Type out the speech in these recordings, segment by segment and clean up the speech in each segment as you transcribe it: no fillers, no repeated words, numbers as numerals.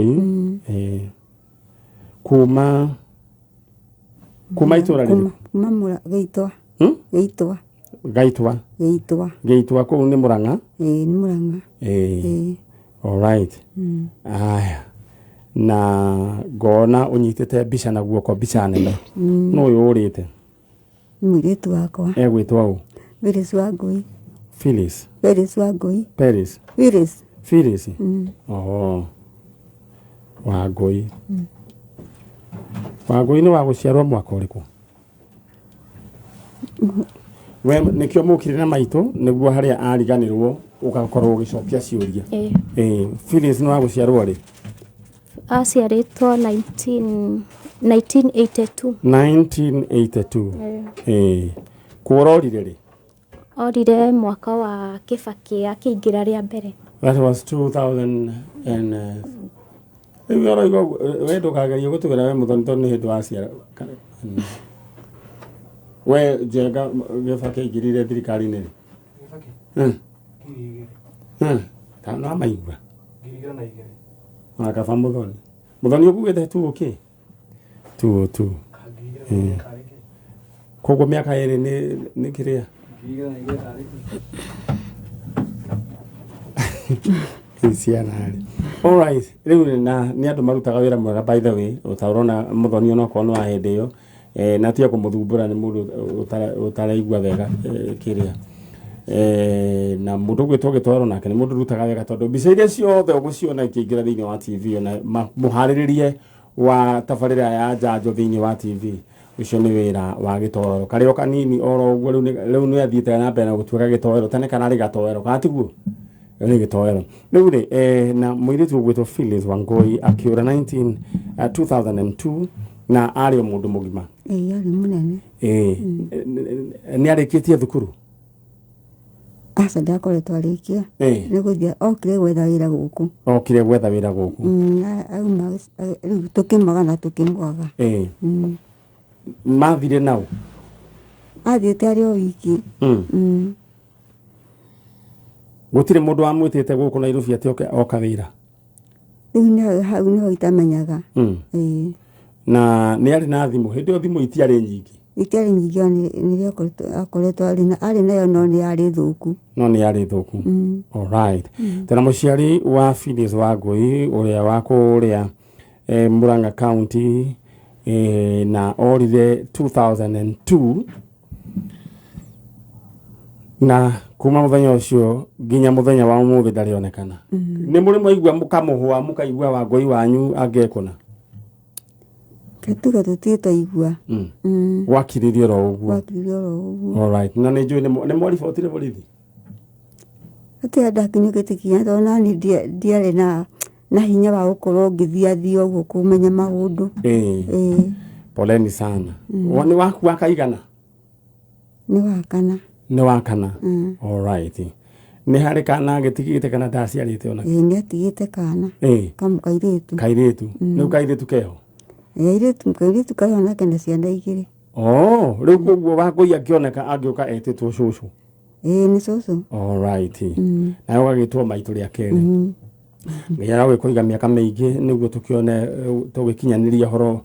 Eh, kuma kuma itũra rĩrĩkũ? Kuma mũra gĩitwa. Hmm? Gĩitwa. Gaitwa. Gĩitwa. Gĩitwa kũu nĩ Mũrang'a. Ĩĩ, nĩ Mũrang'a. Eh, Ĩĩ. alright. Aya, na ngona ũnyitĩte mbica na guoko, mbica nene. Nũ ũyũ ũrĩte? Nĩ mũirĩtu wakwa. Egwĩtwo ũ? Phyllis Wangũi. Phyllis? Phyllis Wangũi. Paris? Phyllis. Phyllis. Oh. Wangũi. Wangũi nĩ wa gũciarwo mwaka ũrĩkũ? We nĩkĩo mũkire na maitũ nĩguo harĩa ariganĩrwo ũgakorwo ũgĩcokia ciũria. Ĩĩ. Eh, Phyllis nĩ wa gũciarwo rĩ? Aciarĩtwo 19 1982. 1982. Eh. Kũrorire rĩ? Orire mwaka wa Kĩbakĩ akĩingĩra rĩa mbere. That was 2000 and rĩu ũroiga ũguo, we ndũkagerie gũtwĩra we mũthoni tondũ nĩ hĩndĩ waciara. We Njenga, Gĩbakĩ aingĩrire thirikari-inĩ rĩ? Ta no amaigua. Ona kaba mũthoni. Mũthoni ũkugĩte tu ũkĩ? Tu tu. Koguo mĩaka 2 nĩ kĩrĩa? Ciana rĩ. Alright, rĩu na nĩ andũ marutaga wĩra mwega, by the way, ũta ũrona mũthoni onokorwo nĩ wa hĩndĩ ĩyo, na tiga kũmũthumbũra nĩ mũndũ ũtaraigua wega, kĩrĩa. Na mũndũ ũgwĩtwo Gĩtwaro nake nĩ mũndũ ũrutaga wega tondũ mbica iria ciothe ũgũciona ikĩingĩra thĩinĩ wa TV, ona mũharĩrĩrie wa tabarĩra ya njanjo thĩinĩ wa TV, ũcio nĩ wĩra wa Gĩtoero. Karĩ o kanini oro ũguo, rĩu nĩ athiĩte na mbere na gũtuĩka gĩtoero, tene kararĩ gatoero, kana tiguo? Rĩu nĩ gĩtoero. Rĩu rĩ, na mũirĩtu ũgwĩtwo Phyllis Wangũi akĩũra 19 2002 na arĩ o mũndũ mũgima. Ĩĩ, arĩ mũnene. Ĩĩ, nĩ arĩkĩtie thukuru? Aca, ndakoretwo arĩkia. Nĩ gũthiĩ okire gwetha wĩra gũkũ. Okire gwetha wĩra gũkũ. Auma rĩu tũkĩmwaga na tũkĩmwaga. Mathire nao? Athiĩte arĩ o wiki. Gũtirĩ mũndũ wamwĩtĩte gũkũ Nairobi atĩ oke oka wĩra? Rĩu nĩ hau nĩho itamenyaga. Ĩĩ. Na nĩ arĩ na thimũ? Hĩndĩ ĩyo thimũ itiarĩ nyingĩ. Itiarĩ nyingĩ, o nĩrĩo akoretwo arĩ nayo, no nĩ yarĩ thũku. No nĩ yarĩ thũku. Alright. Tena mũciari wa Phyllis Wangũi ũrĩa wa kũrĩa Murang'a County, na orire 2002, na kuma mũthenya ũcio nginya mũthenya wa ũmũthĩ ndarĩ onekana. Nĩ mũrĩ mwaigua mũkamũhũa mũkaigua Wangũi wanyu angĩekũna? Tuge tũtirĩ twaigua. Gwakiririe oro ũguo. Gwakiririe oro ũguo. Alright. Na nĩ njũĩ nĩ mwaribotire borithi? Hatirĩ ndakinyũkĩtie kinya tondũ nani ndiarĩ na hinya wa gũkorwo ngĩthiathia ũguo kũmenya maũndũ. Ĩĩ. Poleni sana. Nĩ waku wa kaigana? Nĩ wa kana. Nĩ wa kana. Alright. Nĩ harĩ kana agĩtigĩte kana ndaciarĩte ona? Ĩĩ, nĩ atigĩte kana. Kamũ kairĩtu. Kairĩtu. Rĩu kairĩtu keho? Ĩĩ, kairĩtu keho nake na ciana 2. Oh, rĩu koguo Wangũi akĩoneka angĩũka etĩtwo cũcũ. Ĩĩ, nĩ cũcũ. Alright. Nawe ũgagĩtwo maitũ rĩa kerĩ. Ngai aragwĩkũiga mĩaka mĩingĩ nĩguo tũkĩone tũgĩkinyanĩria ũhoro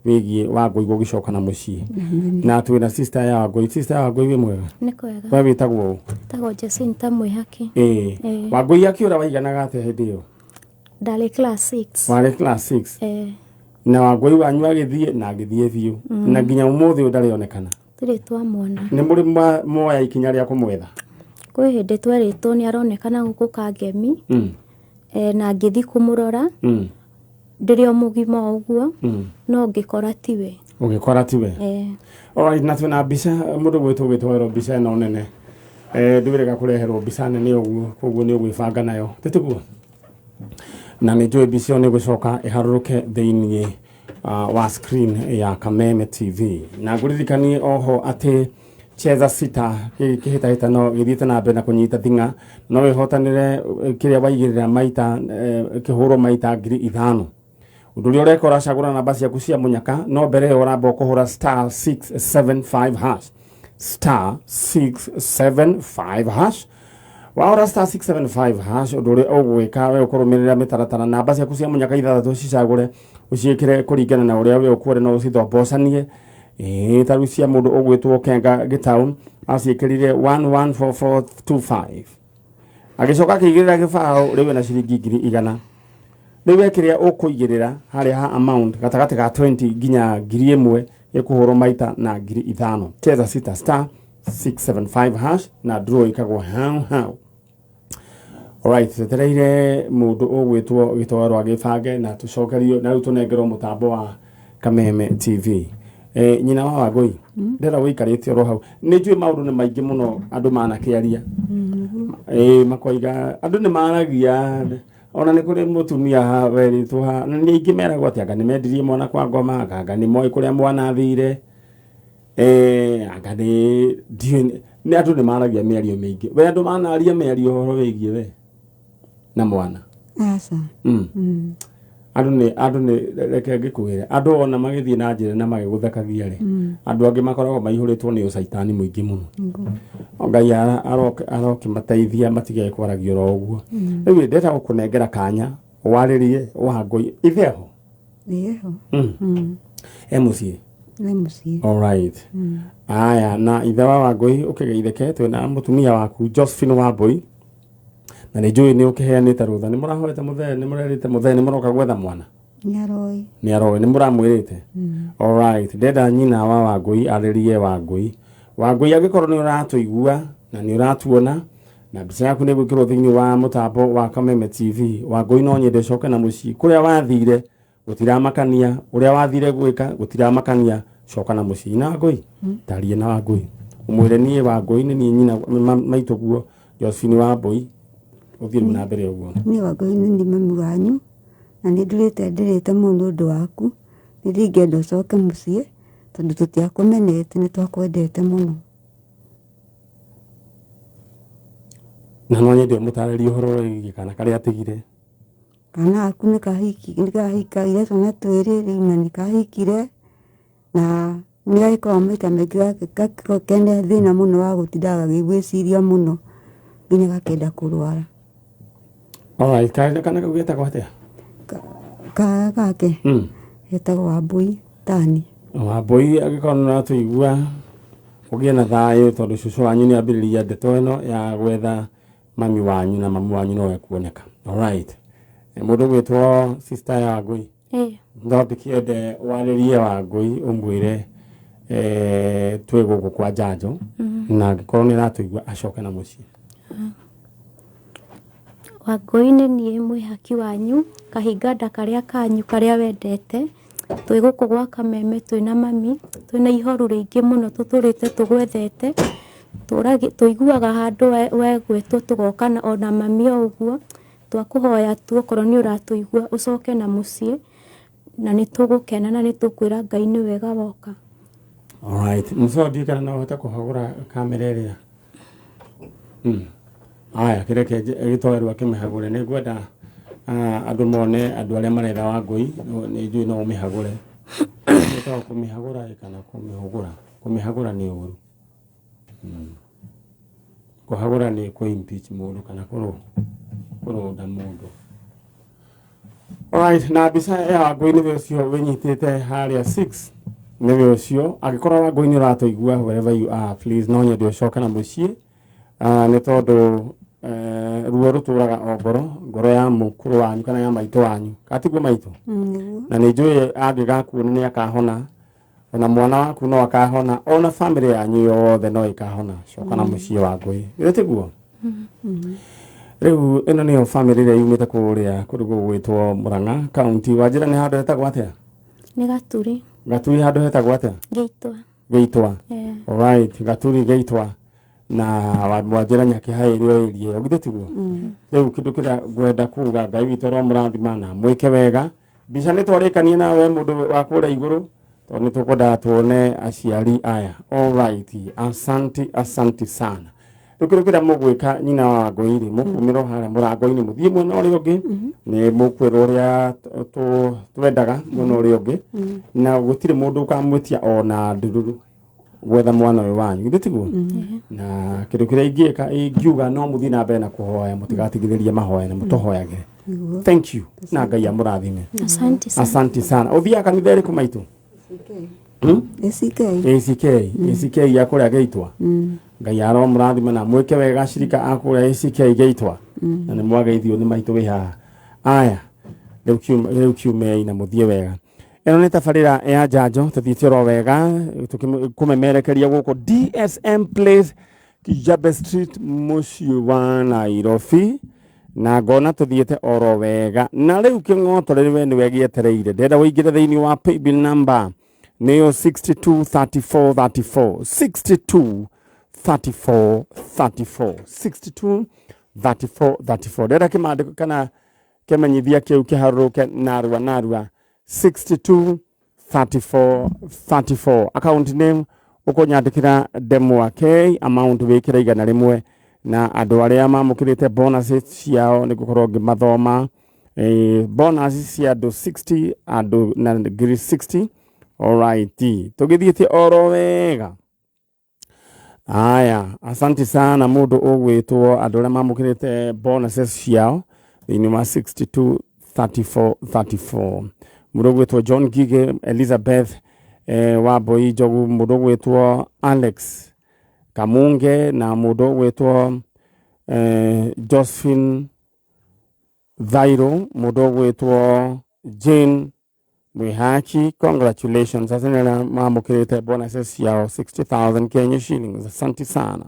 wĩgiĩ Wangũi gũgĩcoka na mũciĩ. Na twĩna sister ya Wangũi. Sister ya Wangũi, wĩ mwega? Nĩ kwega. We wĩtagwo ũ? Tagwo Jacinta Mwĩhaki. Ĩĩ. Ĩĩ. Wangũi akĩũra waiganaga atĩa hĩndĩ ĩyo? Ndarĩ class 6. Warĩ class 6? Ĩĩ. Na Wangũi wanyu agĩthiĩ na agĩthiĩ biũ. Na nginya ũmũthĩ ũyũ ndarĩ onekana. Tirĩ twamwona. Nĩ mũrĩ moya ikinya rĩa kũmwetha? Kwĩ hĩndĩ twerĩtwo nĩ aronekana gũkũ Kangemi. Na ngĩthiĩ kũmũrora. Ndĩrĩ o mũgima o ũguo, no ngĩkora tiwe. Ũgĩkora tiwe? Ĩĩ. Alright, na twĩna mbica mũndũ gwĩtwo gwĩtwerwo mbica ĩno nene. Ndwĩrĩga kũreherwo mbica nene ũguo, koguo nĩ ũgwĩbanga nayo. Tĩtiguo? Na nĩ njũĩ mbica ĩyo nĩ ĩgũcoka ĩharũrũke thĩinĩ wa screen ya Kameme TV. Na ngũririkanie oho atĩ Cheza Sita kĩhĩtahĩtano gĩthiĩte na mbere na kũnyita thing'a, no wĩhotanĩre kĩrĩa waigĩrĩra maita kĩhũrwo maita 5,000. Ũndũ ũrĩa ũreka, ũracagũra namba ciaku cia mũnyaka, no mbere ĩyo ũramba ũkũhũra *675#, *675#. Wahũra star 675 hash, ũndũ ũrĩa ũgwĩka we ũkũrũmĩrĩra mĩtaratara, namba ciaku cia mũnyaka ithathatũ cicagũre, ũciĩkĩre kũringana na ũrĩa we ũkwenda, no ũcithombocanie. Ĩĩ, ta rĩu cia mũndũ ũgwĩtwo Kenga Gĩtaũ aciĩkĩrire 114425, agĩcoka akĩigĩrĩra gĩbaũ, rĩu ena ciringi 100,000. Rĩu we kĩrĩa ũkũigĩrĩra harĩa ha amount gatagatĩ ga 20 nginya 1000, ĩkũhũrwo maita na 5000. Cheza sita star 675 hash na draw ĩkagwo hau hau. Alright, twetereire mũndũ ũgwĩtwo Gĩtoero agĩbange na tũcokerio na rĩu tũnengerwo mũtambo wa Kameme TV. Nyina wa Wangũi, ndĩrenda ũikarĩte oro hau. Nĩ njũĩ maũndũ nĩ maingĩ mũno andũ manakĩaria. Makoiga andũ nĩ maragia, ona nĩ kũrĩ mũtumia ha werĩtwo ha, na nĩ aingĩ meragwo atĩ anga nĩ mendirie mwana kwa ngoma, anga nĩ moĩ kũrĩa mwana athire. Anga nĩ ndiũĩ, nĩ andũ nĩ maragia mĩario mĩingĩ. We andũ manaria mĩario ũhoro wĩgiĩ we na mwana? Aca. Andũ nĩ reke ngĩkwĩre, andũ ona magĩthiĩ na njĩra na magĩgũthekagia rĩ, andũ angĩ makoragwo maihũrĩtwo nĩ ũcaitani mũingĩ mũno. Ngai arokĩmateithia matige kwaragia oro ũguo. Rĩu ndĩrenda gũkũnengera kanya warĩrie Wangũi itheho. Ĩho. E mũciĩ? Nĩ mũciĩ. Alright. Aya, na ithe wa Wangũi ũkĩgeithĩke, twĩna mũtumia waku Josephine Wambũi, na nĩ njũĩ nĩ ũkĩheanĩte rũtha, nĩ mũrahoete mũthee, nĩ mũrerĩte mũthee nĩ mũroka gwetha mwana? Nĩ aroĩ. Nĩ aroĩ, nĩ mũramwĩrĩte. Alright, ndenda nyina wa Wangũi arĩrie Wangũi. Wangũi, angĩkorwo nĩ ũratũigua na nĩ ũratuona na mbica yaku nĩ gwĩkĩrwo thĩinĩ wa mũtambo wa Kameme TV, Wangũi, no nyende ũcoke na mũciĩ. Kũrĩa wathire gũtiramakania, ũrĩa wathire gwĩka gũtiramakania, coka na mũciĩ. Na Wangũi, tarie na Wangũi, ũmwĩre niĩ Wangũi nĩ niĩ nyina maitũ guo Josephine Wambũi, ũthiĩ rĩu na mbere ũguo. Niĩ Wangũi nĩ niĩ mami wanyu na nĩ ndũrĩte ndĩrĩte mũno nĩ ũndũ waku. Nĩ ndingĩenda ũcoke mũciĩ tondũ tũtiakũmenete, nĩ twakwendete mũno. Na no nyende ũmũtarĩrie ũhoro wĩgiĩ kana karĩa atigire. Kana gaku nĩ kahikaire twana twĩrĩ rĩu, na nĩ kahikire na nĩ gagĩkoragwo maita maingĩ gagakorwo kena thĩna mũno wa gũtindaga gagĩgwĩciria mũno nginya gakenda kũrwara. Alright, kana kau getagwo atĩa? Kana gake getagwo Wambũi Tani. Wambũi, angĩkorwo nĩ ũratũigua, ũgĩe na thayũ tondũ cũcũ wanyu nĩ ambĩrĩria ndeto ĩno ya gwetha mami wanyu, na mami wanyu no ekuoneka. Alright. Mũndũ ũgwĩtwo sister ya Wangũi, no ndĩkĩende warĩrie Wangũi, ũmwĩre twĩ gũkũ kwa njanjo, na angĩkorwo nĩ aratũigua acoke na mũciĩ. Wangũi, nĩ niĩ mwĩhaki wanyu, kahinga nda karĩa kanyu karĩa wendete. Twĩ gũkũ gwa Kameme, twĩna mami, twĩna ihoru rĩingĩ mũno, tũtũrĩte tũgwethete. Tũiguaga handũ wegwĩtwo tũgoka ona mami o ũguo. Twakũhoya tu, okorwo nĩ ũratũigua, ũcoke na mũciĩ na nĩ tũgũkena na nĩ tũkwĩra Ngai nĩ wega woka. Alright, mũco ndiũ kana no ũhote kũhagũra kamera ĩrĩa. Aya, kĩreke gĩtoerwo akĩmĩhagũre, nĩ ngwenda andũ mone andũ arĩa maretha Wangũi, nĩ njũĩ no ũmĩhagũre. Ĩtagwo kũmĩhagũra ĩ kana kũmĩhũgũra? Kũmĩhagũra nĩ ũru. Kũhagũra nĩ kũ impeach mũndũ kana kũrũnda mũndũ. Alright, na mbica ya Wangũi nĩwe ũcio wĩnyitĩte harĩa 6, nĩwe ũcio. Angĩkorwo Wangũi nĩ ũratũigua, wherever you are, please, no nyende ũcoke na mũciĩ, nĩ tondũ ruo rũtũraga o ngoro ngoro ya mũkũrũ wanyu kana ya maitũ wanyu, katiguo maitũ? Nĩguo. Na nĩ njũĩ angĩgakuona nĩ akahona, ona mwana waku no akahona, ona family yanyu yothe no ĩkahona. Coka na mũciĩ, Wangũi, githĩ tiguo? Rĩu ĩno nĩyo family ĩrĩa yumĩte kũrĩa kũndũ gũgwĩtwo Murang'a kaunti. Wanjĩra nĩ handũ hetagwo atĩa? Nĩ Gaturi. Gaturi, handũ hetagwo atĩa? Gĩitwa. Gĩitwa. Eh. Alright, Gaturi Gĩitwa, na wanjĩra Nyakĩhaĩ ĩrĩa ĩrie ĩyo, githĩ tiguo? Rĩu kĩndũ kĩrĩa ngwenda kuga, Ngai witũ aromũrathima na mwĩke wega. Mbica nĩ twarĩkania nawe mũndũ wa kũrĩa igũrũ, tondũ nĩ tũkwendaga tuone aciari aya. Alright, asanti, asanti sana. Rĩu kĩndũ kĩrĩa mũgwĩka, nyina wa Wangũi rĩ, mũkumĩra o harĩa mũrango-inĩ, mũthiĩ mwena ũrĩa ũngĩ, nĩ mũkwĩrwo ũrĩa twendaga mwena ũrĩa ũngĩ, na gũtirĩ mũndũ ũkamwĩtia ona ndururu. Gwetha mwana ũyũ wanyu, githĩ tiguo? Na kĩndũ kĩrĩa ingĩka ingiuga no mũthiĩ na mbere na kũhoya, mũtigatigithĩrie mahoya na mũtũhoyagĩre. Nĩguo. Thank you, na Ngai amũrathime. Asante sana. Asante sana. Ũthiaga kanitha ĩrĩkũ maitũ? ACK. ACK, ACK ya kũrĩa Gĩitwa. Ngai aromũrathima na mwĩke wega acirika a kũrĩa ACK Gĩitwa, na nĩ mwageithio nĩ maitũ wĩ haha. Aya, rĩu kiumei na mũthiĩ wega. Ĩno nĩ tabarĩra ya njanjo, tũthiĩte oro wega kũmemerekeria gũkũ DSM Place, Kijabe Street, mũciĩ wa Nairobi, na ngona tũthiĩte oro wega. Na rĩu kĩng'oto we nĩwe gĩetereire, ndĩrenda ũingĩre thĩinĩ wa paybill number nĩyo 623434, 623434, 623434. Ndĩrenda kĩmandĩko kana kĩmenyithia kĩu kĩharũrũke narua narua, 623434. Account name ũkũnyandĩkĩra Ndemwa K, amount wĩkĩre 100. Na andũ arĩa mamũkĩrĩte bonuses ciao nĩ ngũkorwo ngĩmathoma. Bonus cia andũ 60, andũ na ngiri 60. Alright, tũgĩthiĩte oro wega. Aya, asante sana mũndũ ũgwĩtwo, andũ arĩa mamũkĩrĩte bonuses ciao thĩinĩ wa 62 34 34, mũndũ ũgwĩtwo John Gige, Elizabeth Wambui Njogu, mũndũ ũgwĩtwo Alex Kamunge, na mũndũ ũgwĩtwo Josephine Thairo, mũndũ ũgwĩtwo Jane Mwihaki. Congratulations, acio nĩ arĩa mamũkĩrĩte bonuses ciao 60,000 Kenya shillings. Asante sana,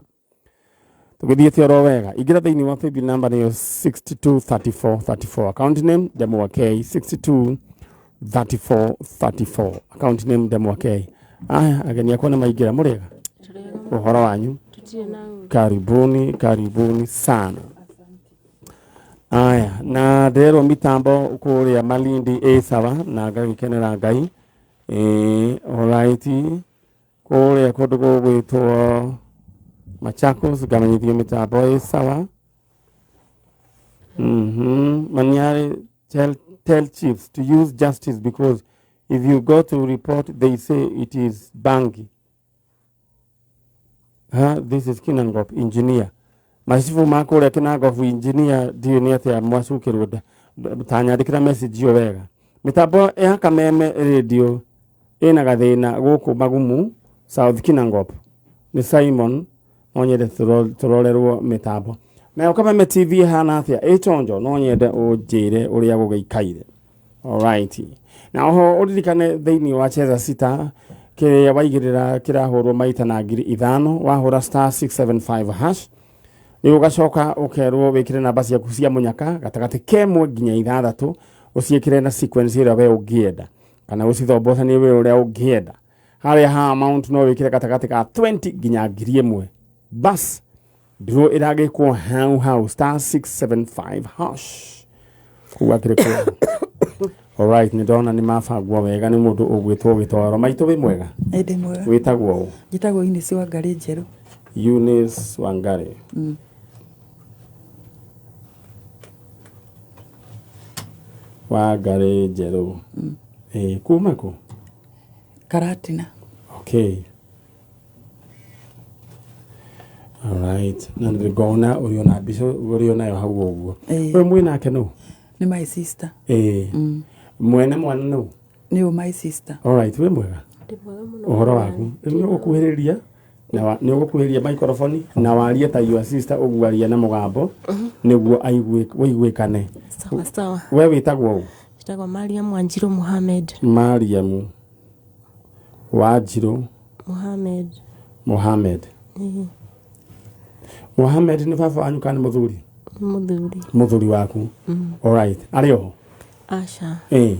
tũgĩthiĩte oro wega. Ingĩra thĩinĩ wa paybill number nĩyo 623434, account name Ndemwa K, 623434, account name Ndemwa K. Aya, ageni akwa nĩ maingĩra. Mũrĩega? Ũhoro wanyu? Karibuni, karibuni sana. Aya, na ndĩrerwo mitambo kũrĩa Malindi ĩ sawa na ngagĩkenera Ngai. Alright, kũrĩa kũndũ gũgwĩtwo Machakos ngamenyithio mĩtambo ĩ sawa. Manyari, tell chiefs to use justice because if you go to report, they say it is bangi. Huh? This is Kinangop engineer. Macibu ma kũrĩa Kinangop engineer, ndiũĩ nĩ atĩa mwacukĩrwo tanyandĩkĩra message ĩyo wega. Mĩtambo ya Kameme radio ĩna gathĩna gũkũ Magumu, South Kinangop. Nĩ Simon, no nyende tũrorerwo mĩtambo. Nayo Kameme TV ĩhana atĩa? Ĩ chonjo, no nyende ũnjĩre ũrĩa gũgĩikaire. Alright. Na oho ũririkane thĩinĩ wa Cheza Sita kĩrĩa waigĩrĩra kĩrahũrwo maita na 5,000, wahũra *675#. Rĩu ũgacoka ũkerwo wĩkĩre namba ciaku cia mũnyaka gatagatĩ kemwe nginya ithathatũ, ũciĩkĩre na sequence ĩrĩa we ũngĩenda kana ũcithombocanie we ũrĩa ũngĩenda. Harĩa ha amount no wĩkĩre gatagatĩ ka 20 nginya 1,000. Bas, draw ĩragĩkwo hau hau, *675#. Kũu akĩrĩ kũ. Alright, nĩ ndona nĩ mabangwo wega nĩ mũndũ ũgwĩtwo Gĩtoro. Maitũ, wĩ mwega? Ĩndĩ mwega. Wĩtagwo ũ? Njĩtagwo Eunice Wangari Njerũ. Eunice Wangari. Wangari Njerũ. Kuma kũ? Karatina. Okay. Alright. Na nĩ ngona ũrĩ ona mbica ũrĩ onayo hau ũguo. Ĩĩ. Ũyũ mwĩ nake nũ? Nĩ my sister. Ĩĩ. Mwene mwana nũ? Nĩ ũ my sister. Alright, wĩ mwega? Ndĩ mwega mũno. Ũhoro waku? Rĩu nĩ ũgũkuhĩrĩria na nĩ ũgũkuhĩrĩria microphone na warie ta your sister ũguo, aria na mũgambo nĩguo aigue ũiguĩkane. Sawa sawa. We wĩtagwo ũ? Njĩtagwo Mariam Wanjiru Muhammad. Mariamu Wanjiru Muhammad. Mohamed. Ĩĩ. Mohamed nĩ baba wanyu kana nĩ mũthuri? Nĩ mũthuri. Mũthuri waku. Alright, arĩ oho? Aca. Ĩĩ.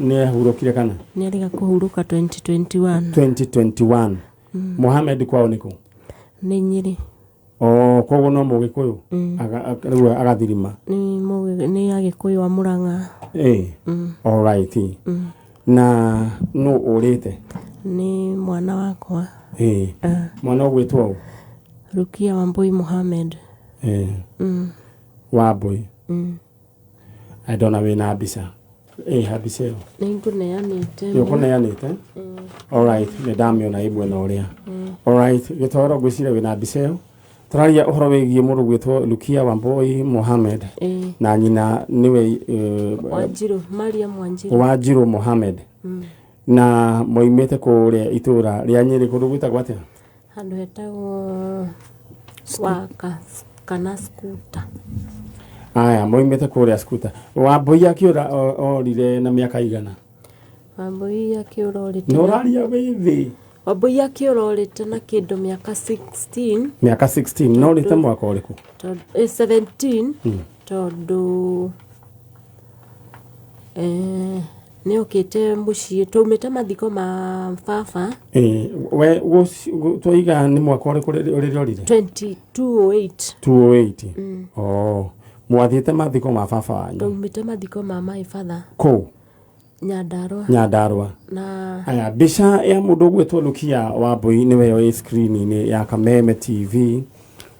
Nĩ ahurũkire kana? Nĩ arĩga kũhurũka 2021. 2021. Mohamed kwao nĩkũ? Nĩ Nyĩrĩ. Oh, koguo no mũgĩkũyũ. Rĩu agathirima. Nĩ Agĩkũyũ a Mũrang'a. Ĩĩ. Alright. Na nũ ũrĩte? Nĩ mwana wakwa. Ĩĩ. Mwana ũgwĩtwo ũ? Rukia Wambui Muhammad. Ĩĩ. Wambui. Ai, ndona wĩna mbica. Ĩ ha mbica ĩyo. Nĩ ngũneanĩte. Nĩ ũkũneanĩte? Alright, nĩ ndamĩona ĩ mwena ũrĩa. Alright, gĩtoero ngwĩciria wĩna mbica ĩyo. Tũraria ũhoro wĩgiĩ mũndũ gwĩtwo Lukia Wambui Mohamed na nyina nĩwe Wanjirũ, Mariam Wanjirũ. Wanjirũ Mohamed na moimĩte kũrĩa itũra rĩa Nyĩrĩ kũndũ gwĩtagwo atĩa? Handũ hetagwo Waka kana Skuta. Aya, moimĩte kũrĩa Skuta. Wambui akĩũra orire na mĩaka igana? Wambui akĩũra orĩte. Na ũraria wĩ thĩ. Wambui akĩũra orĩte na kĩndũ mĩaka 16. Mĩaka 16, no ũrĩte mwaka ũrĩkũ? Tondũ, 17 tondũ nĩ okĩte mũciĩ twaumĩte mathiko ma baba. We twaiga nĩ mwaka ũrĩkũ ũrĩrĩ orire? 2208. 208. Oh, mwathiĩte mathiko ma baba wanyu? Twaumĩte mathiko ma my father. Kũ? Nyandarua. Nyandarua. Na aya mbica ya mũndũ ũgwĩtwo Lukia Wambui nĩwe ĩ screen-inĩ ya Kameme TV,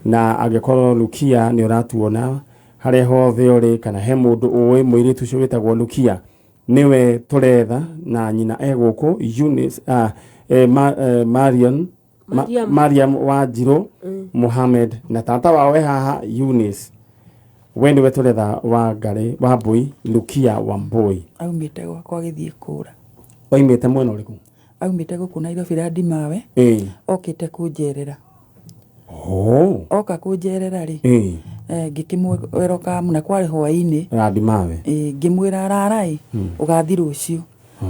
na angĩkorwo Lukia nĩ ũratuona harĩa hothe ũrĩ kana he mũndũ ũĩ mũirĩtu ũcio wĩtagwo Lukia nĩwe tũretha, na nyina e gũkũ Eunice, Marion, Mariam. Mariam Wanjirũ Mohamed, na tata wao e haha Eunice. We nĩwe tũretha Wangari Wambui, Lukia Wambui. Aumĩte gwakwa agĩthiĩ kũra. Oimĩte mwena ũrĩkũ? Aumĩte gũkũ Nairobi Randimawe. Okĩte kũnjerera. Oh. Oka kũnjerera rĩ. Ngĩkĩmwĩra na kwarĩ hwaĩ-inĩ. Randimawe. Ngĩmwĩra rara ĩ, ũgathiĩ rũciũ.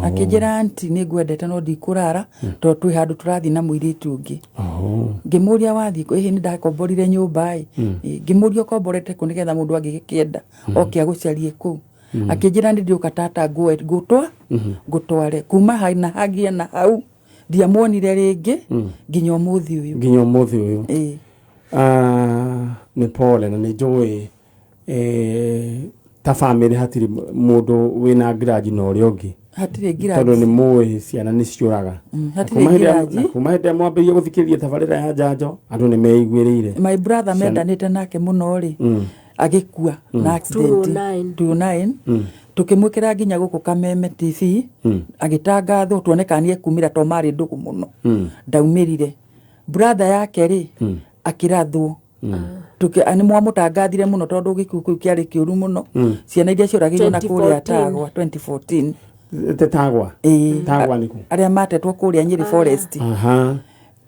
Akĩnjĩra aunty nĩ ngwendete no ndikũrara tondũ twĩ handũ tũrathiĩ na mũirĩtu ũngĩ. Ngĩmũria wathiĩ kũ? Ĩhĩ nĩ ndakomborire nyũmba ĩ. Ngĩmũria ũkomborete kũ nĩgetha mũndũ angĩgĩkĩenda oke agũcarie kũu. Akĩnjĩra nĩ ndĩũka tata ngũtwa ngũtware kuma hau na hagia na hau ndiamuonire rĩngĩ nginya ũmũthĩ ũyũ. Nginya ũmũthĩ ũyũ. Nĩ pole na nĩ njũĩ ta family hatirĩ mũndũ wĩna grudge na ũrĩa ũngĩ. Hatirĩ grudge. Tondũ nĩ mũĩ ciana nĩ ciũraga. Hatirĩ grudge. Na kuma hĩndĩ ĩrĩa mwambĩrĩirie gũthikĩrĩria tabarĩra ya njanjo andũ nĩ meiguĩrĩire. My brother mendanĩte nake mũno rĩ, agĩkua na accident 2009. Tukĩmwĩkĩra nginya gũkũ Kameme TV, agĩtangathwo tuone kana nĩ ekumĩra tondũ marĩ ndũgũ mũno. Ndaumĩrire. Brother yake rĩ, akĩrathwo. Nĩ mwamũtangathire mũno tondũ gĩkuũ kĩu kĩarĩ kĩũru mũno. Ciana iria cioragĩirwo na kũrĩa Tagwa 2014. Tagwa? Tagwa nĩkũ? Arĩa matetwo kũrĩa Nyĩrĩ Forest.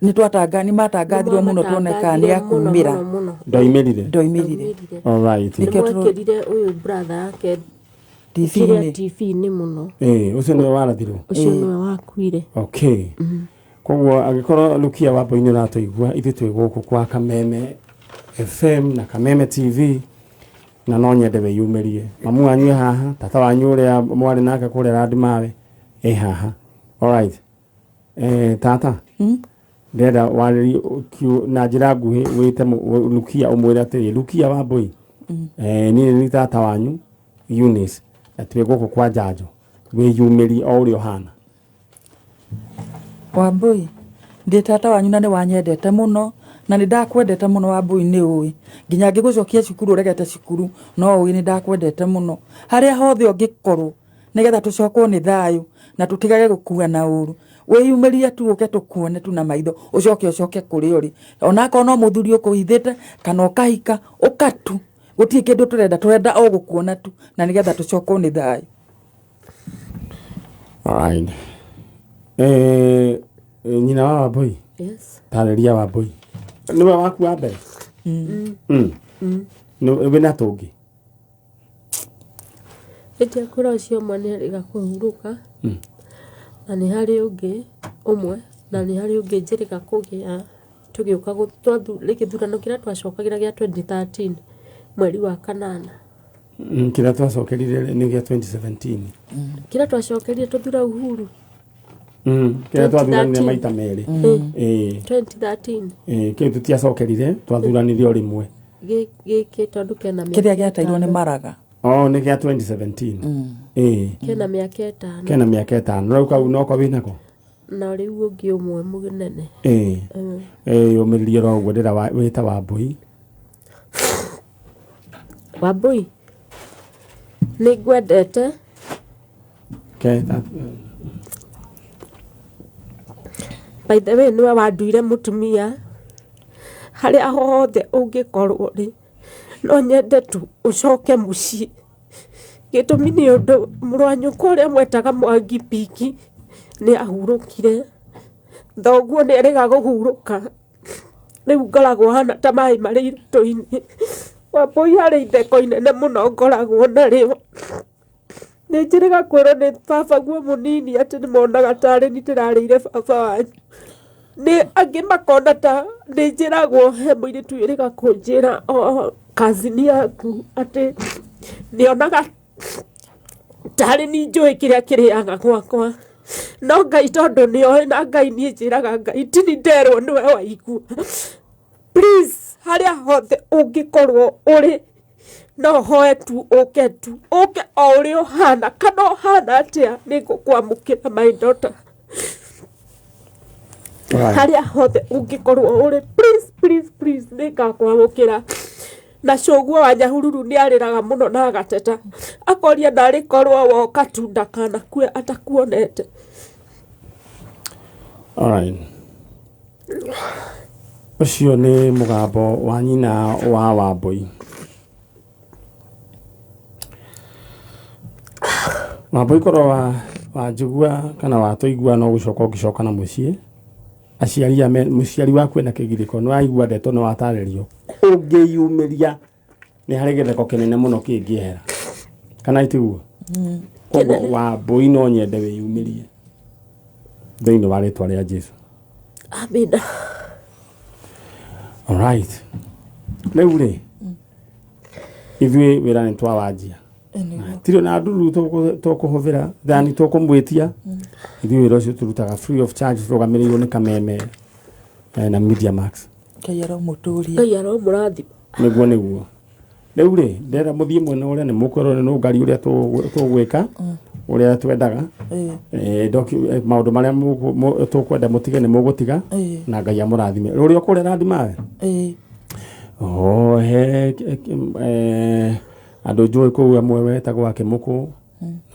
Nĩ matangathirwo mũno tuone kana nĩ akumĩra. Ndoimĩrire. Ndoimĩrire. All right. Nĩ mwekĩrire ũyũ brother yake TV-inĩ. TV-inĩ mũno. Ũcio nĩwe warathirwo? Ũcio nĩwe wakuire. Okay. Koguo angĩkorwo Lukia Wambui nĩ ũratũigua, ithuĩ twĩ gũkũ kwa Kameme FM na Kameme TV, na no nyende wĩyumĩrie. Mamu wanyu e haha, tata wanyu ũrĩa mwarĩ nake kũrĩa Randimawe e haha. All right. Tata, ndĩrenda warĩrie na njĩra nguhĩ wĩte Lukia ũmwĩre atĩrĩ, Lukia Wambui, niĩ nĩ tata wanyu Eunice, na twĩ gũkũ kwa njanjo, wĩyumĩrie o ũrĩa ũhana. Wambui, ndĩ tata wanyu na nĩ wanyendete mũno, na nĩ ndakwendete mũno Wambui nĩ ũĩ. Nginya ngĩgũcokia cukuru ũregete cukuru, no ũĩ nĩ ndakwendete mũno. Harĩa hothe ũngĩkorwo, nĩgetha tũcokwo nĩ thayũ na tũtigage gũkua na ũru. Wĩyumĩrie tu ũke tũkuone tu na maitho, ũcoke ũcoke kũrĩa ũrĩ. Onakorwo no mũthuri ũkũhithĩte kana ũkahika, ũka tu. Gũtirĩ kĩndũ tũrenda, tũrenda o gũkuona tu na nĩgetha tũcokwo nĩ thayũ. Alright. Nyina wa Wambui? Yes. Tarĩria Wambui. Nĩwe waku wa mbere? Wĩna tũngĩ? Hĩndĩ ĩrĩa ũcio ũmwe nĩ arĩga kũhurũka, na nĩ harĩ ũngĩ ũmwe, na nĩ harĩ ũngĩ njĩrĩga kũgĩa tũgĩũka gĩthurano kĩrĩa twacokagĩra gĩa 2013 mweri wa kanana. Kĩrĩa twacokerire nĩ gĩa 2017. Kĩrĩa twacokerire tũthura Uhuru. Kĩrĩa twathuranire maita merĩ. 2013. Kĩu tũtiacokerire, twathuranire o rĩmwe. Gĩkĩ tondũ kena mĩaka Kĩrĩa gĩateirwo nĩ Maraga. Oh, nĩ gĩa 2017. Kena mĩaka ĩtano. Kena mĩaka ĩtano. Rĩu kau noko wĩnako? Na rĩu ũngĩ ũmwe mũnene. Ũmĩrĩrie ro ũguo ndĩra wĩta Wambui. Wambui, nĩ ngwendete Okay, that, By the way nĩwe wanduire mũtumia harĩa hothe ũngĩkorwo rĩ no nyende tu ũcoke mũciĩ gĩtũmi nĩ ũndũ mũrũ wa nyũkwa ũrĩa mwetaga Mwangi Piki nĩ ahurũkire thoguo nĩ erĩga kũhurũka rĩu ngoragwo hana ta maĩ marĩ iratũ-inĩ Wambũi harĩ itheko inene mũno ngoragwo narĩo nĩ njĩrĩga kwĩrwo nĩ baba guo mũnini atĩ nĩ monaga tarĩ ni ndĩrarĩire baba wanyu nĩ angĩ makona ta nĩ njĩragwo he mũirĩtu wĩrĩga kũnjĩra o kazini yaku atĩ nĩonaga tarĩ ni njũĩ kĩrĩa kĩrĩaga gwakwa no Ngai tondũ nĩoĩ na Ngai niĩ njĩraga Ngai tini nderwo nĩwe waigua please harĩa hothe ũngĩkorwo ũrĩ no hoe tu ũke tu ũke o ũrĩa ũhana kana ũhana atĩa nĩ ngũkwamũkĩra my daughter Right. harĩa hothe ũngĩkorwo ũrĩ please please please nĩ ngakwamũkĩra na cũguo wa Nyahururu nĩ arĩraga mũno na agateta akoria narĩ korwo woka tu ndakanakue atakuonete. Alright. Ũcio nĩ mũgambo wa nyina wa Wambũi. Wambũi korwo wa wanjigua kana watũigua no gũcoka ũngĩcoka na mũciĩ aciari ame mũciari waku ena kĩgirĩko nĩ waigua ndeto nĩ watarĩrio ũngĩyumĩria nĩ harĩ gĩtheko kĩnene mũno kĩngĩehera kana itiguo koguo Wambũi no nyende wĩyumĩrie thĩinĩ wa rĩtwa rĩa Jesu. Amina. Alright. Rĩu rĩ ithuĩ wĩra nĩ twawanjia Nĩguo. tirĩ na nduru tũkũhũthĩra thani tũkũmwĩtia ithuĩ wĩra ũcio tũrutaga free of charge tũrũgamĩrĩirwo nĩ Kameme na Media Max. Ngai aromũtũria. Ngai aromũrathima. Nĩguo nĩguo rĩu rĩ ndĩrenda mũthiĩ mwena ũrĩa nĩ mũkwĩrwo nĩ nũngari ũrĩa tũgwĩka ũrĩa twendaga. Maũndũ marĩa tũkwenda mũtige nĩ mũgũtiga na Ngai amũrathime. Ũrĩa ũkũrĩa randimawe Oh, he andũ njũĩ kũu amwe wetagwo Akĩmũkũ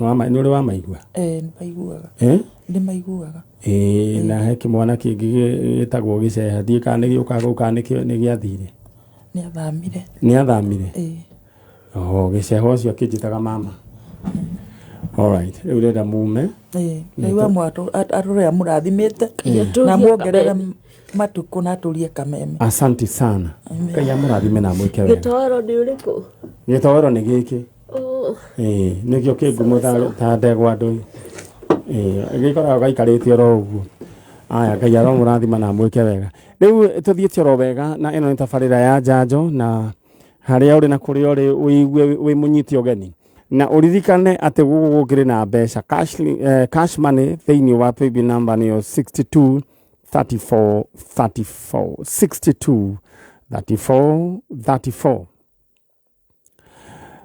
nĩ ũrĩ wamaigua? Nĩ maiguaga. Eh? Nĩ maiguaga. Ĩĩ, na he kĩmwana kĩngĩ gĩtagwo Gĩceha ndiũĩ kana nĩ gĩũkaga kũu kana nĩ gĩathire. Nĩ athamire. Nĩ athamire? Ĩĩ. Oh, Gĩceha ũcio akĩnjĩtaga mama. Alright, rĩu ndĩrenda mume. Ĩĩ. Ngai wa mwatũ atũrĩa amũrathimĩte Nĩ na atũrie muongerere Kameme. matukũ na atũrie Kameme. Asante sana. Ngai amũrathime na amwĩke wega. Gĩtoero nĩ ũrĩkũ? Gĩtoero nĩ gĩkĩ. Oh, Ĩĩ, nĩkĩo kĩ ngumo ta ndegwa ndũi. Ĩĩ, gĩkoragwo gaikarĩte oro ũguo. Aya, Ngai aromũrathima na amwĩke wega. Rĩu tũthiĩte oro wega na ĩno nĩ tabarĩra ya njanjo na harĩa ũrĩ na kũrĩa ũrĩ ũigue wĩ mũnyite ũgeni. Na ũririkane atĩ gũkũ gũkĩrĩ na mbeca cash, cash money thĩinĩ wa paybill number nĩyo 62 34 34 62 34 34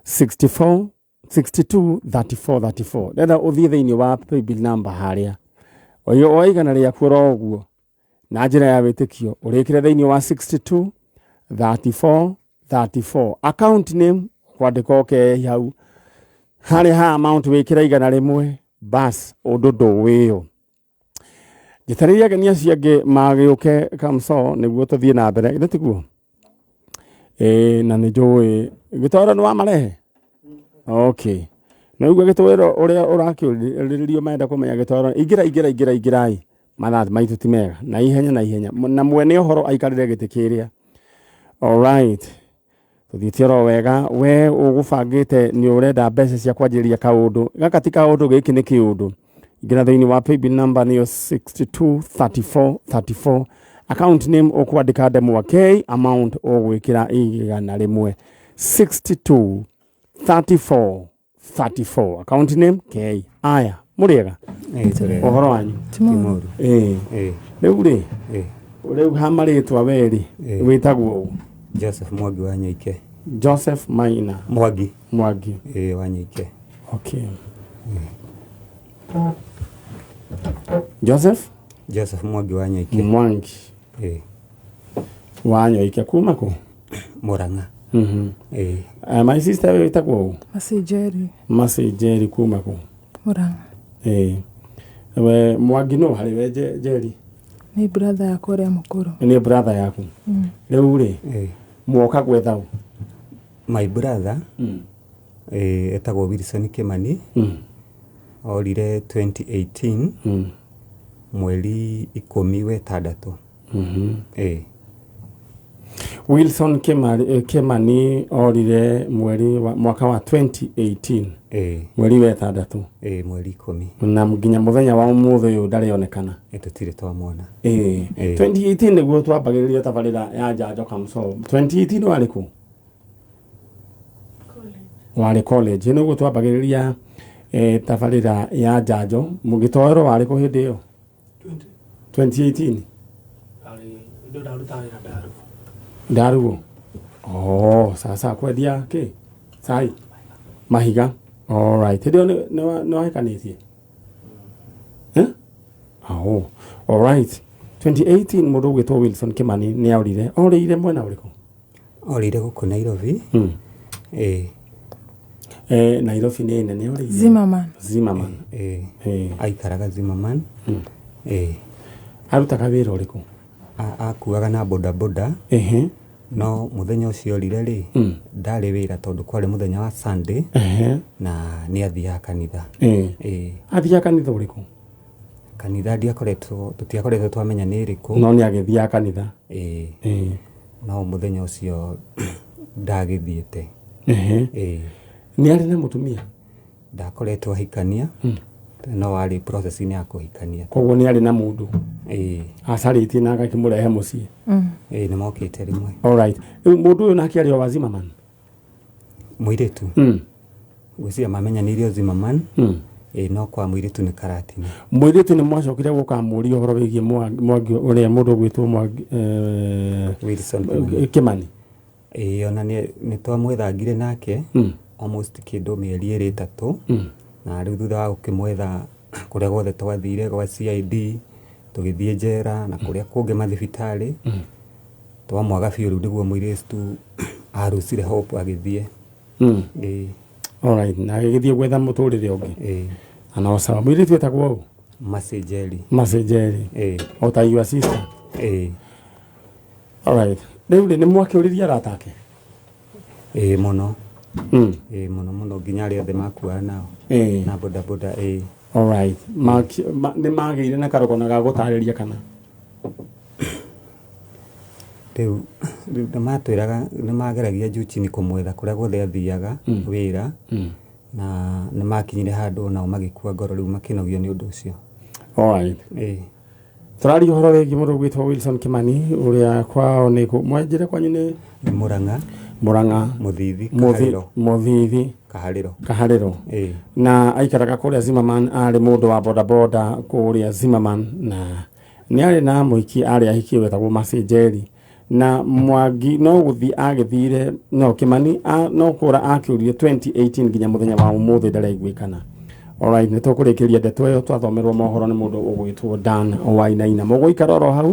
64 62 34 34 ndenda ũthiĩ thĩinĩ wa paybill number harĩa oyo oya igana rĩaku oro ũguo na njĩra ya wĩtĩkio ũrĩkĩre thĩinĩ wa 62 34 34 account name kwandĩka okay hau harĩa ha amount wĩkĩre 100 bas ũndũ ndũwĩyo njetereire ageni acio angĩ magĩũke kamso nĩguo tũthiĩ na mbere githĩ tiguo? Ĩĩ na nĩ njũĩ gĩtoero nĩ wamarehe? Okay. No igua gĩtoero ũrĩa ũrakĩũrĩrĩrio marenda kũmenya gĩtoero ingĩra ingĩra ingĩra ingĩrai mathaa maitũ ti mega na ihenya na ihenya na mwene ũhoro aikarĩre gĩtĩ kĩrĩa. Alright. Tũthiĩte oro wega we ũgũbangĩte nĩ ũrenda mbeca cia kwanjĩrĩria kaũndũ gaka ti kaũndũ gĩkĩ nĩ kĩũndũ ingĩra thĩinĩ wa paybill number nĩyo 62 34 34 account name ũkwandĩka ndemwa K amount ũgwĩkĩra 100 62 34 34 account name K. Aya mũrĩega ũhoro wanyu? Timoru. Ĩĩ Ĩĩ. rĩu rĩ Ĩĩ. rĩu ha marĩtwa we rĩ Ĩĩ. wĩtagwo ũ? Joseph Mwangi wa Nyoike. Joseph Maina Mwangi. Mwangi. Ĩĩ wa Nyoike. Okay. Joseph Joseph Mwangi wa Nyoike. Mwangi Ĩĩ. wa Nyoike kuma kũ? Murang'a. Mhm. Ĩĩ. My sister wĩtagwo ũ? Mercy Njeri Mercy Njeri kuma kũ? Murang'a. Ĩĩ. We Mwangi no harĩ we Njeri? Nĩ brother yakwa ũrĩa mũkũrũ. Nĩ brother yaku. Rĩu rĩ, Ĩĩ. mwoka gwetha ũ? My brother etagwo Wilson Kimani. Orire 2018 mweri 16. Ĩĩ. Wilson Kimani orire mweri wa mwaka wa 2018. Ĩĩ. Mweri wa 6. Ĩĩ, mweri 10. Na nginya mũthenya wa ũmũthĩ ũyũ ndarĩonekana. Tũtirĩ twamwona. Ĩĩ. Ĩĩ. 2018 nĩguo twambagĩrĩria tabarĩra ya Njanjo Kamso. 2018 warĩ kũ? Warĩ college. Nĩguo twambagĩrĩria tabarĩra ya njanjo. Mũgĩtoero warĩ kũ hĩndĩ ĩyo? 2018. Ndaruo. Oh, sasa kwendia kĩ? Cai. Mahiga. All right. Hĩndĩ ĩyo nĩ wahikanĩtie? Eh? Oh, all right. 2018 mũndũ ũgwĩtwo Wilson Kimani nĩ aurire. Orĩire mwena ũrĩkũ? Orire gũkũ Nairobi. Ĩĩ. Nairobi nĩ nene orĩire. Zimmerman. Zimmerman. Ĩĩ. Ĩĩ. Aikaraga Zimmerman. Ĩĩ. Arutaga wĩra ũrĩkũ? Akuaga na bodaboda. Ehe. No mũthenya ũcio orire rĩ, ndarĩ wĩra tondũ kwarĩ mũthenya wa Sunday. Ehe. Na nĩ athiaga kanitha. Ĩĩ. Ĩĩ. Athiaga kanitha ũrĩkũ? Kanitha ndiakoretwo, tũtiakoretwo twamenya nĩ ĩrĩkũ. No nĩ agĩthiaga kanitha. Ĩĩ. Ĩĩ. No mũthenya ũcio ndagĩthiĩte. Ehe. Ĩĩ. Nĩ arĩ na mũtumia? Ndakoretwo ahikania. No arĩ process-inĩ ya kũhikania. Koguo nĩ arĩ na mũndũ. Ĩĩ. Acarĩtie na agakĩmũrehe mũciĩ. Ĩĩ, nĩ mokĩte rĩmwe. All right. Rĩu mũndũ ũyũ nake arĩ o wa Zimmerman? Mũirĩtu. Ngwĩciria mamenyanĩire o Zimmerman. Ĩĩ, no kwa mũirĩtu nĩ Karatina. Mũirĩtu nĩ mwacokire gũkamũria ũhoro wĩgiĩ Mwangi ũrĩa mũndũ ũgwĩtwo Mwangi, Wilson Kimani. Kimani. Ĩĩ, ona nĩ twamwethangire nake almost kĩndũ mĩeri 2 3. Na rĩu thutha wa gũkĩmwetha kũrĩa guothe twathire gwa CID, tũgĩthiĩ njera na kũrĩa kũngĩ mathibitarĩ. Twamwaga biũ rĩu nĩguo mũirĩtu arucire hope agĩthiĩ. Ĩĩ. All right, na agĩgĩthiĩ gwetha mũtũrĩre ũngĩ. Ĩĩ. Ana sawa. Mũirĩtu etagwo ũ? Mercy Njeri. Mercy Njeri. Ĩĩ. O ta your sister. Ĩĩ. All right. Rĩu rĩ, nĩ mwakĩũririe arata ake? Ĩĩ, mũno. Ĩĩ, mũno mũno nginya arĩa othe makuaga nao. Ĩĩ. Na bodaboda, ĩĩ. All right. Nĩ magĩire na karũgano ga gũtarĩria kana? Rĩu nĩ matwĩraga nĩ mageragia juu chini kũmwetha kũrĩa guothe athiaga wĩra. Na nĩ makinyire handũ nao magĩkua ngoro rĩu makĩnogio nĩ ũndũ ũcio. All right. Ĩĩ. Tũraria ũhoro wĩgiĩ mũndũ ũgwĩtwo Wilson Kimani ũrĩa kwao nĩ kũ? Mwanjĩre kwanyu nĩ? Nĩ Mũrang'a. Mũrang'a. Mũthithi, Kaharĩro. Mũthithi. Kaharĩro. Kaharĩro. Ĩĩ. Na aikaraga kũrĩa Zimmerman, arĩ mũndũ wa bodaboda kũrĩa Zimmerman, na nĩ arĩ na mũhiki arĩ ahikie wetagwo Mercy Njeri. Na Mwangi no gũthiĩ agĩthire, no Kimani no kũra akĩũrire 2018 nginya mũthenya wa ũmũthĩ ndaraiguĩkana. All right, nĩ tũkũrĩkĩria ndeto ĩyo twathomerwo mohoro nĩ mũndũ ũgwĩtwo Dan Wainaina. Mũgũikara oro hau.